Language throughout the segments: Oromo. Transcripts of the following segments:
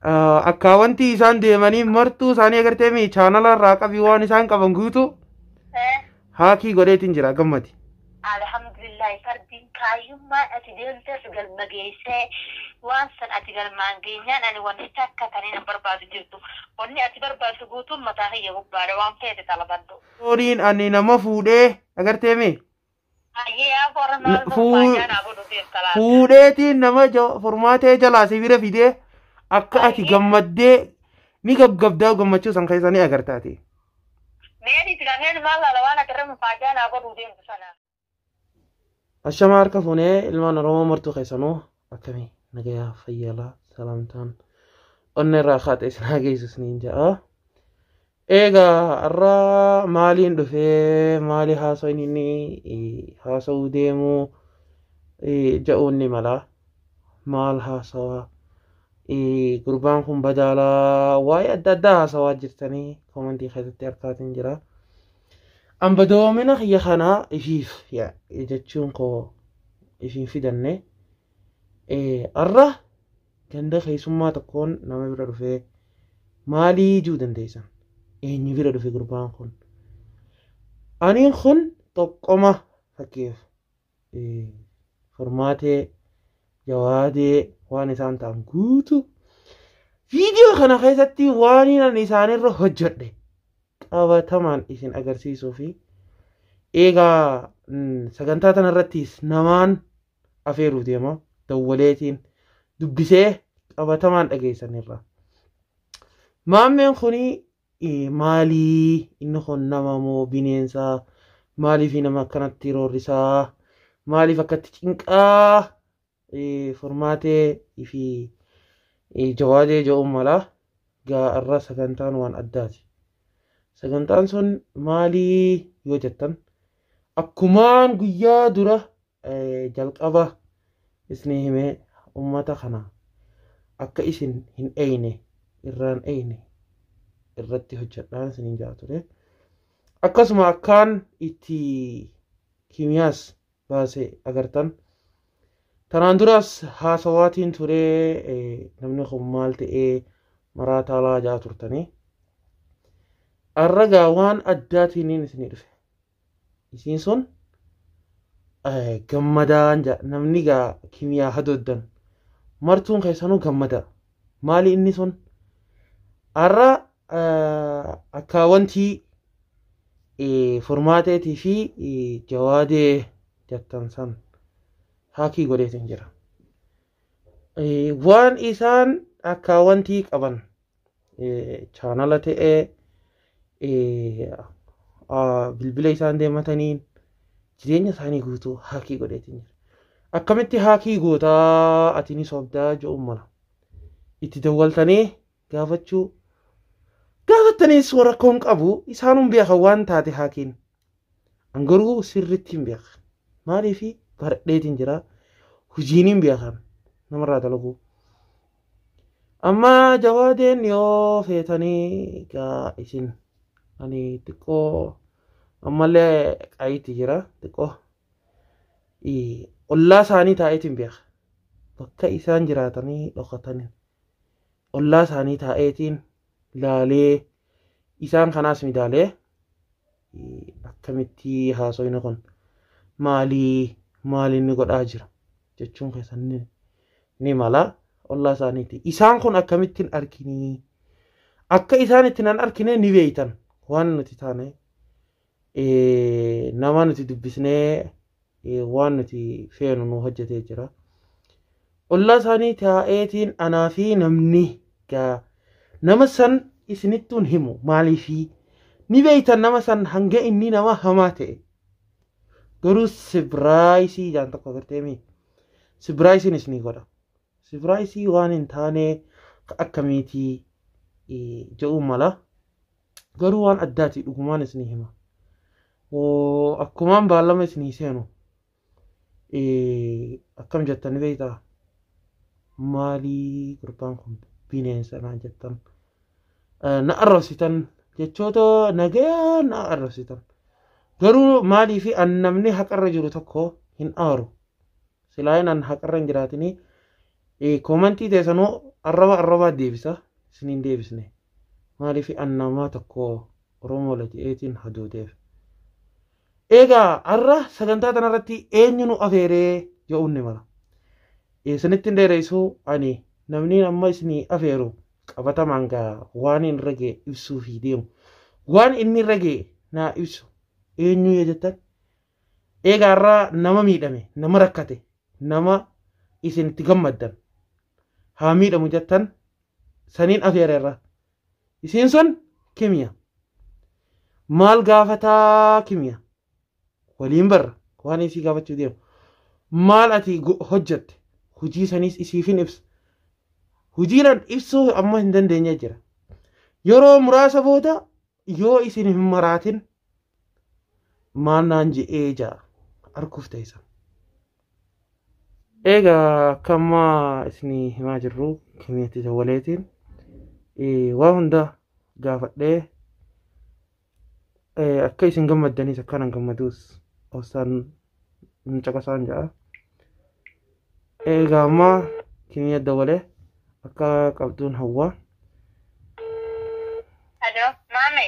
Akkaawwantii isaan deemanii martuu isaanii agartee mi chaanala irraa qabii waan isaan qaban guutuu haakii godheetiin jira gammadi. Alhamdulillahi fardiin kaayyummaan ati deemteef galma geessee waan san ati galmaan geenyaan ani wanni takka tanii nan barbaadu jirtu. Wanni ati barbaaddu guutuun mataa kiyya gubbaadha waan feete talabaddu. Horiin ani nama fuudhee agartee mi Hayyee yaa warra maal faayyaa naa godhu deemta laata. Fuudheetiin nama furmaatee jalaa si bira fidee akka ati gammaddee ni gaggabdaa gammachuu san keessa ni agartaati. Meeni tigafeen maal laala waan ati irra faayyaa naa godhu deemtu sana. Ashamaa harka fuunee ilmaan Oromoo martuu keessanuu akkamii nagayaa fayyaalaa salaamtaan onnee irraa kaate isin haa geessu isiniin jedha. Egaa har'a maaliin dhufee maali haasawin inni haasawuu deemuu jedhuun ni mala. Maal haasawaa gurbaan kun badaalaa waa'ee adda addaa haasawaa jirtanii koomentii keessatti harkaatiin jira. An badoomina kiyya kanaa ifiif jechuun koo ifiin fidanne har'a ganda keessummaa tokkoon nama bira dhufee maalii juu dandeessan eenyu bira dhufe gurbaan kun. Aniin kun tokkoma fakkeef furmaatee jawaadee waan isaan ta'an guutuu viidiyoo kana keessatti waan ani isaanirra hojjedhe qabatamaan isin agarsiisuu fi eegaa sagantaa tanarrattis namaan afeeruu deema dawwaleetiin dubbisee qabatamaan dhageessanirra. Maammeen kuni maalii inni kun nama moo bineensaa maaliif nama akkanatti roorrisaa maaliif akkatti cinqaa furmaatee fi jawaadee jedhuun mala gaa irra sagantaan waan addaati. Sagantaan sun maalii yoo jettan akkumaan guyyaa dura jalqaba isinii himee uummata kana akka isin hin eeyne irraan eeyne irratti hojjedhaan isiniin jaa ture. Akkasuma akkaan itti kimiyaas baase agartan. Tanaan duras haasawaatiin turee namni kun maal ta'ee maraa taalaa jaa turtanii. Har'a gaa waan addaatiin isinii dhufe. Isiin sun gammadaan jaa namni gaa kimiyaa hadooddan martuun keessanuu gammada. Maali inni sun? Har'a akkaawwantii furmaateetii fi jawaadee jettan san haakii godheetiin jira. Waan isaan akkaawwantii qaban chaanala ta'ee bilbila isaan deemataniin jireenya isaanii guutuu haakii godheetiin jira. Akkamitti haakii gootaa ati ni sobdaa jedhuun mala. Itti dawwaltanii gaafachuu gaafattaniis rakkoon qabu isaanun beekan waan taate haakiin. An garuu sirriitti hin beeka. Maaliif baradheetiin jira hojiin hin beekan namarraa dalaguu. Amma jawaadeen yoo feetanii gaa isin ani xiqqoo ammallee qayiitti jira xiqqoo ollaa isaanii taa'eetiin beeka. Bakka isaan jiraatanii dhokatanii ollaa isaanii taa'eetiin laalee isaan kanaas midaalee akkamitti haasofni kun maalii maali inni godhaa jira jechuun keessan ni mala ollaa isaaniiti. Isaan kun akkamittiin arginii akka isaan ittiin an argine ni beeytan waan nuti taane nama nuti dubbisnee waan nuti feenu nu hojjetee jira. Ollaa isaanii taa'eetiin anaa fi namni gaa nama san isinittuun himu maaliifii ni beeytan nama san hanga inni nama hamaa ta'e. Garuu sibiraayisii jaan tokko agartee sibiraayisiin isinii godha. Sibiraayisii waan hin taane akkamiitii jedhuun mala. Garuu waan addaati dhugumaan isinii hima. Akkumaan baallama isinii seenu akkam jettani beektaa? Maalii gurbaan kun bineensa naan jettan. Na arrabsitan jechoota nagayaa na arrabsitan. Garuu maaliif an namni haqarra jiru tokko hin aaru. Silaa an haqarra hin jiraatinii Koomantii teessanuu arraba arrabaa deebisa isiniin deebisne. Maaliif annamaa tokko Oromoo lajeetiin hadooteef. Egaa har'a sagantaa kanarratti eenyu nu afeeree jedhuun ni mala. Isinitti hin dheeressu ani namni amma isinii afeeru qabatamaan gaa waan inni irra ga'e ibsuu fi deemu. Waan inni irra ga'e naa ibsu eenyu yoo jettan egaa har'a nama miidhame, nama rakkate, nama isin itti gammaddan haa miidhamu jettan saniin afeereerra. Isiin sun kimiya. Maal gaafataa kimiya? Waliin barra waan isii gaafachuu deemu. Maal ati hojjatte? Hojii saniis isiifin ibsa. Hojiidhaan ibsuu amma hin dandeenye jira. Yeroo muraasa booda yoo isin hin maraatin maal naan je'ee ja'a arguuf ta'isa. Egaa akka ammaa isinii himaa jirru kimiyyatti dawwaleetiin waa hunda gaafadhee akka isin gammaddanis akkanan gammaduus obsaan hin caqasaan ja'a. Egaa amma kimiyya dawwalee akka qabduun hawwa. Alo, maame.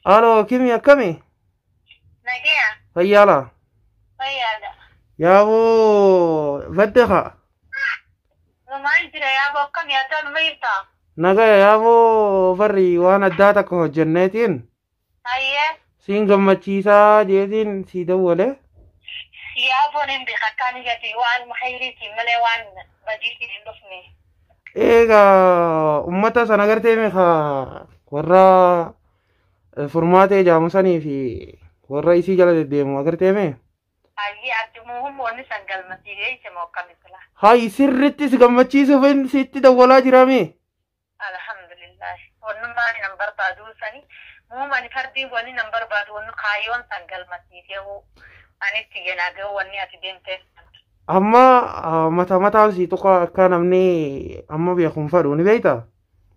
Aloo kimi akkami? Nagaya. Fayyaala? Fayyaadha. Yaaboo badde haa? Maal jira yaaboo akkami ati anuma jirtaa? Nagaya yaaboo barri waan addaa takka hojjenneetiin Hayyee. siin gammachiisaa jeetiin sii dawwale. Yaaboon hin beeka akkaan ijati waan khayriitiin malee waan badiitiin hin dhufne. Egaa uummata sana agartee meeqa warra furmaatee jaamu sanii fi warra isii jala deddeemu agartee mee? Hayyee ati muhummoonni san galmasiisee ise moo akkami sila? Hayi sirriitti si gammachiisuuf sitti dawwalaa jiraame. Alhamdulillah. Wannummaan nan barbaadu sani muumani fardiin wanni nan barbaadu wanni kaayyoon san galmasiisee anitti jenaa wanni ati deemtee. Amma mata mataan si tuqa akka namni amma beeku hin fedhu ni beektaa?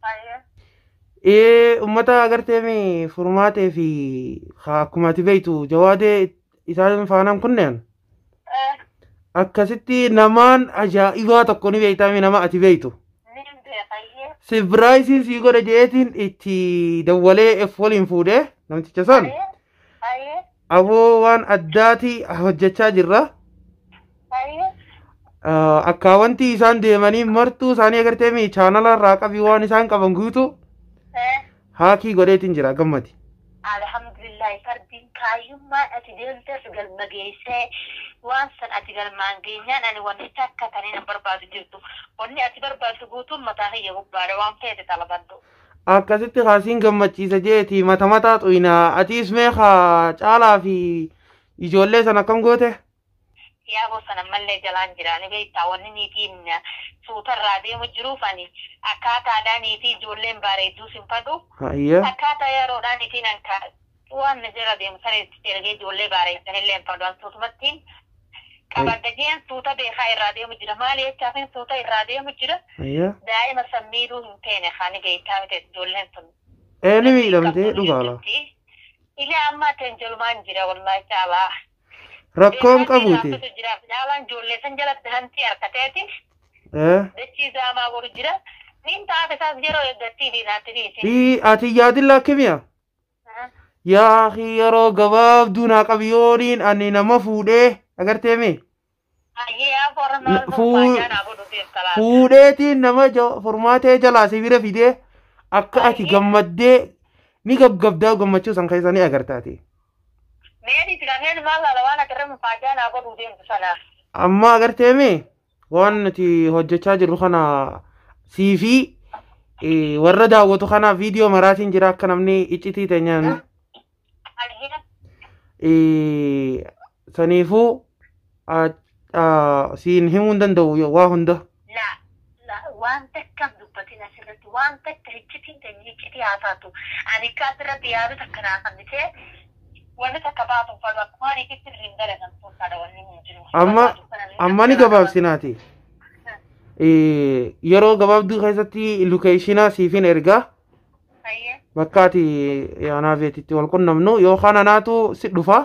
Hayyee. Uummata agartee mee furmaatee fi akkuma ati beektu jawaadee isaan faanaan kunneen akkasitti namaan ajaa'ibaa tokko ni beektaa mee nama ati beektu. Ni beeka hayyee. Sibiraayisiin sii godha jeetiin itti dawwalee F waliin fuudhee namticha san Hayyee. aboo waan addaati hojjechaa jirra. Hayyee. Akka wanti isaan deemanii martuu isaanii agartee mi chaanala irraa qabii waan isaan qaban guutuu haakii godheetiin jira gammadi. Alhamdulillah fardiin kaayyummaan ati deemteef galma geessee waan san ati galmaan geenyaan ani wanni takka tanii nan barbaadu jirtu. Wanni ati barbaaddu guutuun mataa kiyya gubbaadha waan feete talabaddu. Akkasitti kaasiin gammachiisa jeeti mata mataa xuyinaa atiis meeqa caalaa fi ijoollee sana akkam goote? Yaaboo sana mallee jalaan jira ni beektaa wanni niitiin suutarraa deemu jiruuf ani akkaataadhaa niitii ijoolleen bareedduu sin fadhu. Hayya. Akkaataa yeroodhaan niitiin anka waan na jala deemu sanitti ergee ijoollee bareeddanillee hin fadhu. An suutumattiin qabadda jeen suuta beekaa irraa deemu jira. Maali jechaafin suuta irraa deemu jira. Hayya. Daa'ima san miidhuu hin feene kaani beektaa miti ijoolleen sun. Ee ni miidhamtee dhugaala. Ilaa ammaa ta'e jalumaan jira wallaahi caalaa. Rakkoon qabuuti. Caalaan ijoollee san jalatti hanti harkateeti. Ee. Dachii zaamaa godhu jira. Niin taate isaas yeroo eeggattii fi naatti dhiisi. Ii ati yaadin lakkimiya? Yaa yeroo gabaabduu naa qabi yooniin ani nama fuudhee agartee mee? Hayyee yaa maal furmaatee naa godhu deemta. Fuudheetiin nama furmaatee jalaa si bira fidee akka ati gammaddee ni gaggabdaa gammachuu san keessa ni agartaati. Meeni tigafeen maal laala waan akka irra mufaajaa naa godhuu deemtu sana. Amma agartee mee waan nuti hojjechaa jirru kana sii fi warra daawwatu kana viidiyoo maraatiin jira akka namni iccitii teenyaan saniifuu siin himuu hin danda'u waa hunda. La la waan takka hin dubbatin asirratti waan takka iccitiin teenya iccitii haa taatu. Ani akka asirratti yaadu takka naa kennitee wanni takka baatu fadhu akkuma ani itti hin dalagan sun fadha wanni hin jiru. Amma ni gabaabsinaati. Yeroo gabaabduu keessatti lokeeshinaa siifin ergaa bakka ati anaa feetitti wal qunnamnu yookaan anaatu si dhufa.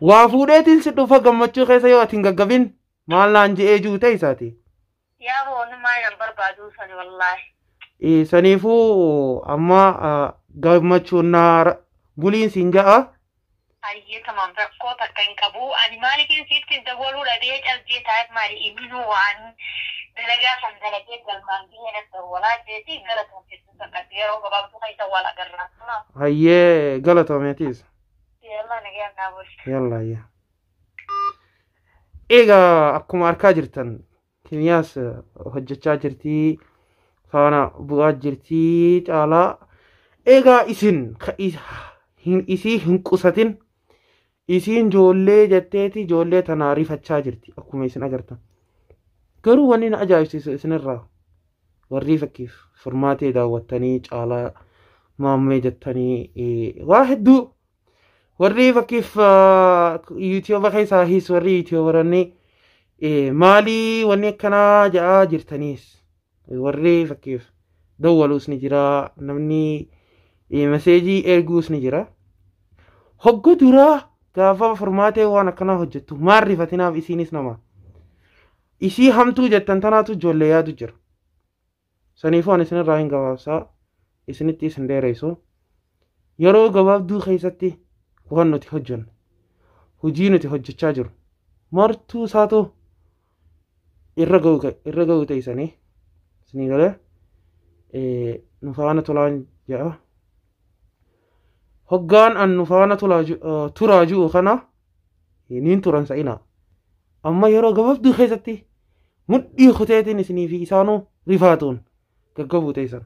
Waa fuudheetiin si dhufa gammachuu keessa yoo ati hin gaggabin maal naan je'ee jiru ta'e isaati. Yaa boonummaa hin barbaadu sani wallaahi. Saniifuu amma gammachuun naa buliin siin ja'a. Hayyee tamam rakkoo takka hin qabu. Ani maaliifin siitti dawwaluu dhabee calqee taa'eef maali inni waan dalagaa kan dalagee galmaan gahee na dawwalaa jeeti galatoomsitu takka yeroo gabaabduu keessa wal agarra. Hayyee galatoomeetiis. Yalla nagaan naa bulchi. Yalla ayya. Egaa akkuma arkaa jirtan Kimiyaas hojjechaa jirtii faana bu'aa jirtii caalaa. Egaa isin isii hin qusatin isiin ijoollee jetteeti ijoollee tanaa rifachaa jirti akkuma isin agartan. Garuu wanni na ajaa'ibsiisu isinirraa warri fakkiif furmaatee daawwattanii caalaa maammee jettanii waa hedduu warri fakkiif yuutiyooba keessaa hiis warri yuutiyoobaranni maalii wanni akkanaa ja'aa jirtaniis warri fakkiif dawwaluus ni jira namni meseejii erguus ni jira. Hogga duraa gaafa furmaatee waan akkanaa hojjettu maal rifatinaaf isiinis nama. Isii hamtuu jettan tanaatu ijoollee yaadu jira. Saniifuu ani isinirraa hin gabaabsaa isinitti isin dheeressu. Yeroo gabaabduu keessatti waan nuti hojjennu hojii nuti hojjechaa jiru martuu isaatu irra ga'u ta'isanii isinii galee nu faana tolaan jedha. Hoggaan an nu faana turaa ji'u kana niin turan sa'ina. Amma yeroo gabaabduu keessatti mudhii kuteetiin isinii fi isaanuu rifaatuun gaggabuu ta'issan.